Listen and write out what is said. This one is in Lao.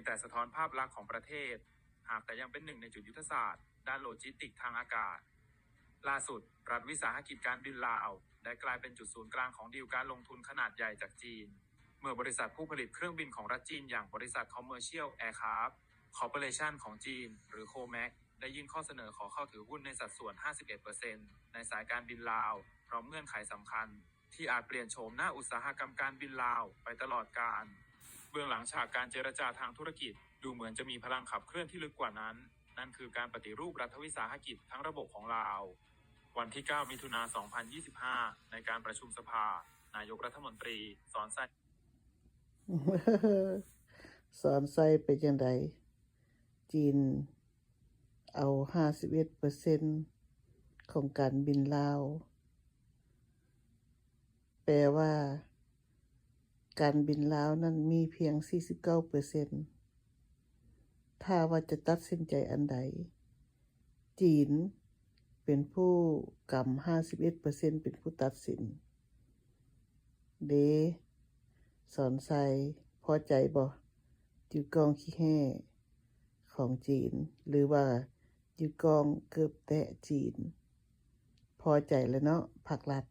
ແຕ່ສະທ້ອນພາບລັກຂອງປະເທດ ຫາກແຕ່ຍັງເປັນໜຶ່ງໃນຈຸດຍຸດທະສາດດ້ານໂລຈິສຕິກທາງອາກາດ. ລ່າສຸດ, ລັດວິສາຫະກິດການບິນລາວ ໄດ້ກາຍເປັນຈຸດສູນກາງຂອງດີລການລົງທຶນຂະໜາດໃຫຍ່ຈາກຈີນ ເມື່ອບໍລິສັດຜູ້ຜະລິດເຄື່ອງບິນຂອງລັດຈີນ ຢ່າງບໍລິສັດ Commercial Aircraft Corporation ຂອງຈີນ ຫຼື COMAC ໄດ້ຍື່ນຂໍ້ສະເໜີຂໍເຂົ້າຖືຫຸ້ນໃນສັດສ່ວນຫ້າສິບເອັດເປີເຊັນ ໃນສາຍການບິນລາວ ພ້ອມເງື່ອນໄຂສຳຄັນ ທີ່ອາດປ່ຽນໂສມໜ້າອຸດສາຫະກຳການບິນລາວໄປຕະຫຼອດການ. ເບື້ອງຫຼັງສາການເຈລະຈາທາງທຸລະກິດ ດູເໝືອນຈະມີພະລັງຂັບເຄື່ອນທີ່ເລິກກວ່ານັ້ນ, ນັ້ນຄືການປະຕິຮູບລັດວິສາຫະກິດທັງລະບົບຂອງລາວ. ວັນທີເກົ້າ ມິຖຸນາ ສອງພັນຊາວຫ້າ ໃນການປະຊຸມສະພາ, ນາຍົກລັດຖະມົນຕີ ສອນໄຊ ສອນໄຊ ເປັນຈັ່ງໃດ? ຈີນເອົາຫ້າສິບເອັດເປີເຊັນຂອງການບິນລາວ. ແປວ່າການບິນລາວນັ້ນມີພຽງສີ່ສິບເກົ້າເປີເຊັນ. ຖ້າວ່າຈະຕັດສິນໃຈອັນໃດ, ຈີນເປັນຜູ້ກຳຫ້າສິບເອັດເປີເຊັນ ເປັນຜູ້ຕັດສິນເດ້. ສອນໄຊ ພໍໃຈບໍ່? ຢູ່ກ້ອງຂີ້ແຮ້ຂອງຈີນ ຫຼືວ່າຢູ່ກ້ອງເກີບແຕະຈີນ. ພໍໃຈແລ້ວເນາະ ພັກລັດ.